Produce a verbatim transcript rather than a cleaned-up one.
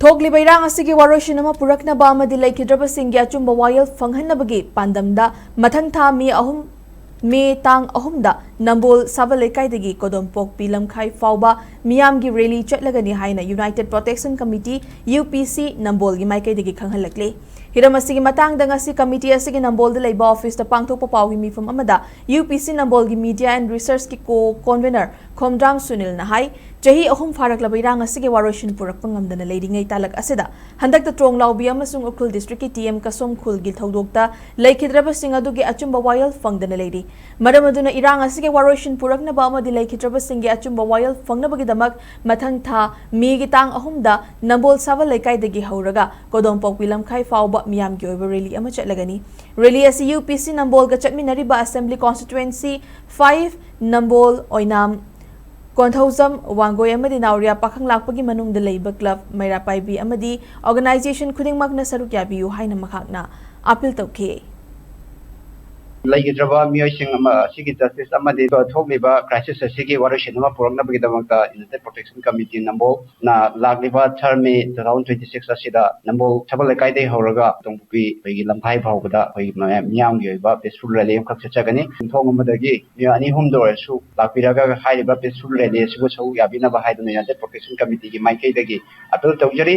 ꯊꯣꯛꯂꯤꯕ ꯏꯔꯥꯡ ꯑꯁꯤꯒꯤ ꯋꯥꯔꯣꯏꯁꯤꯟ ꯑꯃ ꯄꯨꯔꯛꯅꯕ ꯑꯃꯗꯤ ꯂꯩꯈꯤꯗ꯭ꯔꯕꯁꯤꯡꯒꯤ ꯑꯆꯨꯝꯕ ꯋꯥꯌꯦꯜ ꯐꯪꯍꯟꯅꯕꯒꯤ ꯄꯥꯟꯗꯝꯗ ꯃꯊꯪ ꯊꯥ ꯃꯦ ꯑꯍꯨꯝ, ꯃꯦ ꯇꯥꯡ ꯑꯍꯨꯝꯗ ꯅꯝꯕꯣꯜ ꯁꯥꯕꯜ ꯂꯩꯀꯥꯏꯗꯒꯤ ꯀꯣꯗꯣꯝꯄꯣꯛꯄꯤ ꯂꯝꯈꯥꯏ ꯐꯥꯎꯕ ꯃꯤꯌꯥꯝꯒꯤ ꯔꯦꯂꯤ ꯆꯠꯂꯒꯅꯤ ꯍꯥꯏꯅ United Protection Committee, U P C, ꯅꯝꯕꯣꯜꯒꯤ ꯃꯥꯏꯀꯩꯗꯒꯤ ꯈꯪꯍꯜꯂꯛꯂꯤ꯫ ꯍꯤꯔꯝ ꯑꯁꯤꯒꯤ ꯃꯇꯥꯡꯗ ꯉꯁꯤ ꯀꯃꯤꯇꯤ ꯑꯁꯤꯒꯤ ꯅꯝꯕꯣꯜꯗ ꯂꯩꯕ ꯑꯣꯐꯤꯁꯇ ꯄꯥꯡꯊꯣꯛꯄ ꯄꯥꯎꯒꯤ ꯃꯤꯐꯝ ꯑꯃꯗ U P C ꯅꯝꯕꯣꯜꯒꯤ Media and Researchꯀꯤ co-convener ꯈꯣꯝꯗ꯭ꯔꯥꯡ ꯁꯨꯅꯤꯜꯅ ꯍꯥꯏ, ꯆꯍꯤ ꯑꯍꯨꯝ ꯐꯥꯔꯛꯂꯕ ꯏꯔꯥꯡ ꯑꯁꯤꯒꯤ ꯋꯥꯔꯣꯏꯁꯤꯟ ꯄꯨꯔꯛꯄ ꯉꯝꯗꯅ ꯂꯩꯔꯤꯉꯩ ꯇꯥꯂꯛ ꯑꯁꯤꯗ ꯍꯟꯗꯛꯇ ꯇ꯭ꯔꯣꯡꯂꯥꯎꯕꯤ ꯑꯃꯁꯨꯡ ꯎꯈ꯭ꯔꯨꯜ districtꯀꯤ T M ꯀꯁꯣꯝ ꯈꯨꯜꯒꯤ ꯊꯧꯗꯣꯛꯇ ꯂꯩꯈꯤꯗ꯭ꯔꯕꯁꯤꯡ ꯑꯗꯨꯒꯤ ꯑꯆꯨꯝꯕ ꯋꯥꯌꯦꯜ ꯐꯪꯗꯅ ꯂꯩꯔꯤ꯫ ꯃꯔꯝ ꯑꯗꯨꯅ ꯏꯔꯥꯡ ꯑꯁꯤꯒꯤ ꯋꯥꯔꯣꯏꯁꯤꯟ ꯄꯨꯔꯛꯅꯕ ꯑꯃꯗꯤ ꯂꯩꯈꯤꯗ꯭ꯔꯕꯁꯤꯡꯒꯤ ꯑꯆꯨꯝꯕ ꯋꯥꯌꯦꯜ ꯐꯪꯅꯕꯒꯤꯗꯃꯛ ꯃꯊꯪ ꯊꯥ ꯃꯦꯒꯤ ꯇꯥꯡ ꯑꯍꯨꯝꯗ ꯅꯝꯕꯣꯜ ꯁꯥꯕꯜ ꯂꯩꯀꯥꯏꯗꯒꯤ ꯍꯧꯔꯒ ꯀꯣꯗꯣꯝꯄꯣꯛꯄꯤ ꯂꯝꯈꯥꯏ ꯐꯥꯎꯕ ꯃꯤꯌꯥꯝꯒꯤ ꯑꯣꯏꯕ ꯔꯦꯂꯤ ꯑꯃ ꯆꯠꯂꯒꯅꯤ꯫ ꯔꯦꯂꯤ ꯑꯁꯤ U P C ꯅꯝꯕꯣꯜꯒ ꯆꯠꯃꯤꯟꯅꯔꯤꯕ Assembly Constituency five, ꯅꯝꯕꯣꯜ, ꯑꯣꯏꯅꯥꯝ, ꯀꯣꯟꯊꯧꯖꯝ, ꯋꯥꯡꯒꯣꯏ ꯑꯃꯗꯤ ꯅꯥꯎꯔꯤꯌꯥ ꯄꯥꯈꯪ ꯂꯥꯛꯄꯒꯤ ꯃꯅꯨꯡꯗ ꯂꯩꯕ club, ꯃꯩꯔꯥ ꯄꯥꯏꯕꯤ ꯑꯃꯗꯤ organization ꯈꯨꯗꯤꯡꯃꯛꯅ ꯁꯔꯨꯛ ꯌꯥꯕꯤꯌꯨ ꯍꯥꯏꯅ ꯃꯍꯥꯛꯅ appeal ꯇꯧꯈꯤ꯫ ꯂꯩꯈꯤꯗ꯭ꯔꯕ ꯃꯤꯑꯣꯏꯁꯤꯡ ꯑꯃ ꯑꯁꯤꯒꯤ justice ꯑꯃꯗꯤ ꯊꯣꯛꯂꯤꯕ crisis ꯑꯁꯤꯒꯤ ꯋꯥꯔꯣꯏꯁꯤꯟ ꯑꯃ ꯄꯨꯔꯛꯅꯕꯒꯤꯗꯃꯛꯇ United Protection Committee ꯅꯝꯕꯣꯜꯅ ꯂꯥꯛꯂꯤꯕ third May two thousand twenty six ꯑꯁꯤꯗ ꯅꯝꯕꯣꯜ ꯁꯥꯕꯜ ꯂꯩꯀꯥꯏꯗꯒꯤ ꯍꯧꯔꯒ ꯇꯣꯡꯄꯣꯛꯄꯤ ꯑꯩꯈꯣꯏꯒꯤ ꯂꯝꯈꯥꯏ ꯐꯥꯎꯕꯗ ꯑꯩꯈꯣꯏꯒꯤ ꯃꯌꯥꯝ ꯃꯤꯌꯥꯝꯒꯤ ꯑꯣꯏꯕ peaceful rally ꯑꯃꯈꯛ ꯆꯠꯆꯒꯅꯤ꯫ ꯌꯨꯝꯊꯣꯡ ꯑꯃꯗꯒꯤ ꯃꯤꯑꯣꯏ ꯑꯅꯤ ꯑꯍꯨꯝꯗ ꯑꯣꯏꯔꯁꯨ ꯂꯥꯛꯄꯤꯔꯒ ꯍꯥꯏꯔꯤꯕ peaceful rally ꯑꯁꯤꯕꯨ ꯁꯔꯨꯛ ꯌꯥꯕꯤꯅꯕ ꯍꯥꯏꯗꯨꯅ United Protection Committeeꯒꯤ ꯃꯥꯏꯀꯩꯗꯒꯤ appeal ꯇꯧꯖꯔꯤ꯫